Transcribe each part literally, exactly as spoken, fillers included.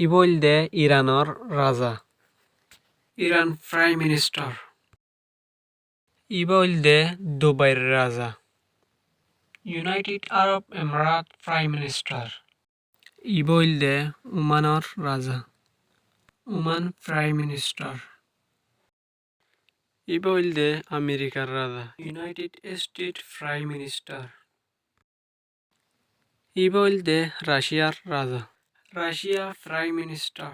Íba óilde Iranor raza. Iran Prime Minister. Íba óilde Dubair raza. United Arab Emirates Prime Minister. Íba óilde Umanor raza. Uman Prime Minister. Íba óilde Amerikar raza. United States Prime Minister. Íba óilde Racíar raza. Racía Prime Minister.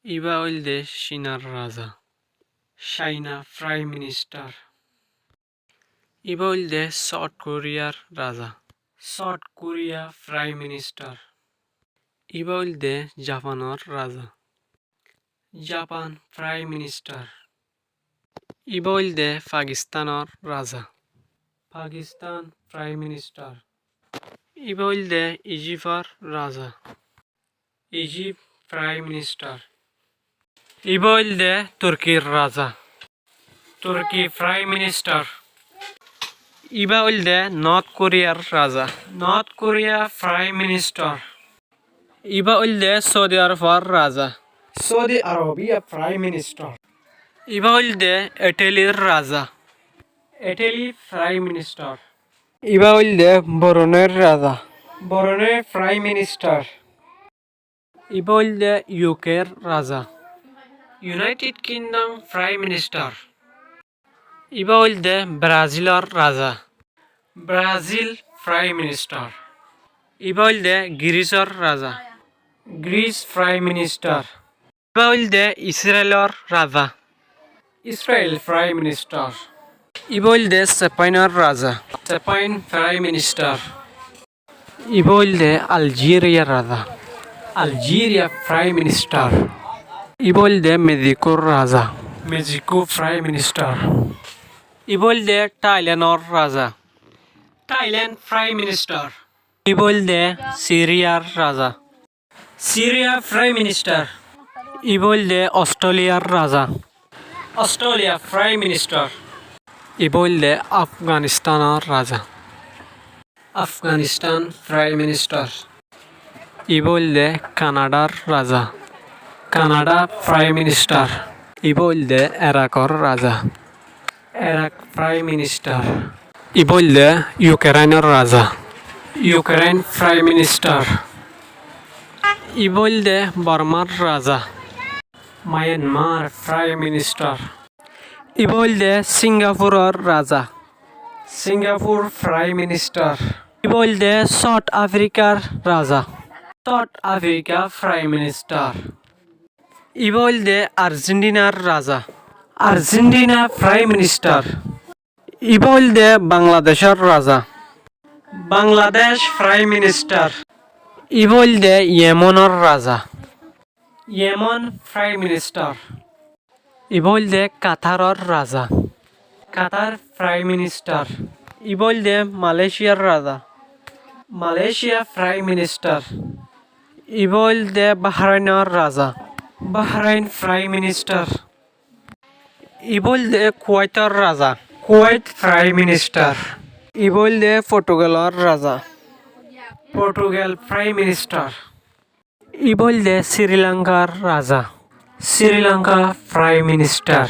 Íba óilde Cinar raza. China Prime Minister. Íba óilde South Korear raza. South Korea Prime Minister. Íba óilde Japanor raza. Japan Prime Minister. Íba óilde Pakistanor raza. Pakistan Prime Minister. Íba óilde Ijiptor raza. Egypt Prime Minister. Íba óilde Turkir raza. Turkey Prime Minister. Íba óilde North Korear raza. North Korea Prime Minister. Íba óilde Saudi Arabor raza. Saudi Arabia Prime Minister. Íba óilde Italyr raza. Italy Prime Minister. Íba óilde Bruneir raza. Brunei Prime Minister. Íba óilde U Kr raza. United Kingdom Prime Minister. Íba óilde Brazilor raza. Brazil Prime Minister. Íba óilde Grisor raza. Greece Prime Minister. Íba óilde Israelor raza. Israel Prime Minister. Íba óilde Spainor raza. Spain Prime Minister. Íba óilde Algeriar raza. Algeria Prime Minister. Íba óilde Mexicor raza. Mexico Prime Minister. Íba óilde Thailandor raza. Thailand Prime Minister. Íba óilde Siriar raza. Syria Prime Minister. Íba óilde Australiar raza. Australia Prime Minister. Íba óilde Afganistanor raza. Afghanistan Prime Minister. Íba óilde Kanadar raza. Kanada Prime Minister. Íba óilde Irakor raza. Irak Prime Minister. Íba óilde Ukrainor raza. Ukraine Prime Minister. Íba óilde Bormar raza. Myanmar Prime Minister. Íba óilde Singapuror raza. Singapore Prime Minister. Íba óilde South Africar raza. South Africa Prime Minister. Íba óilde Argentinar raza. Argentina Prime Minister. Íba óilde Bangladecor raza. Bangladesh Prime Minister. Íba óilde Yemenor raza. Yemen Prime Minister. Íba óilde Qataror raza. Qatar Prime Minister. Íba óilde Malaysiar raza. Malaysia Prime Minister. Íba óilde Bahrainor raza. Bahrain Prime Minister. Íba óilde Kuwaitor raza. Kuwait Prime Minister. Íba óilde Portugalor raza. Portugal Prime Minister. Íba óilde Sri Lankar raza. Sri Lanka Prime Minister.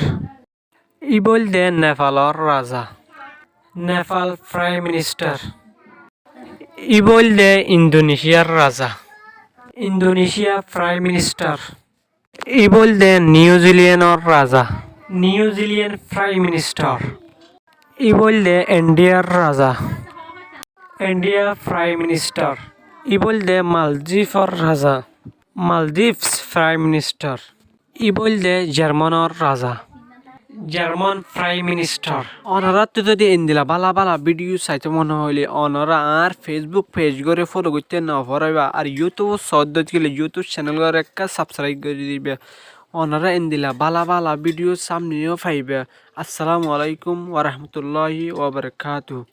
Íba óilde Nepalor raza. Nepal Prime Minister. Íba óilde Indonesiar raza. Indonesia Prime Minister. Íba óilde New Zealandor raza. New Zealand Prime Minister. Íba óilde Indiar raza. India Prime Minister. Íba óilde Maldives or raza. Maldives Prime Minister. Íba óilde Germanor raza. German Prime Minister. Onoráttu zodi endilla bála bála video saito mone hoile onora añár Facebook page gore follow goitte no furaiba, ar YouTube ot sodde gele YouTube channel gore ekka subscribe gori diba. Onora endilla bála bála video samne o faiba. Assalamu alaikum wa rahmatullahi wa barakatuhu.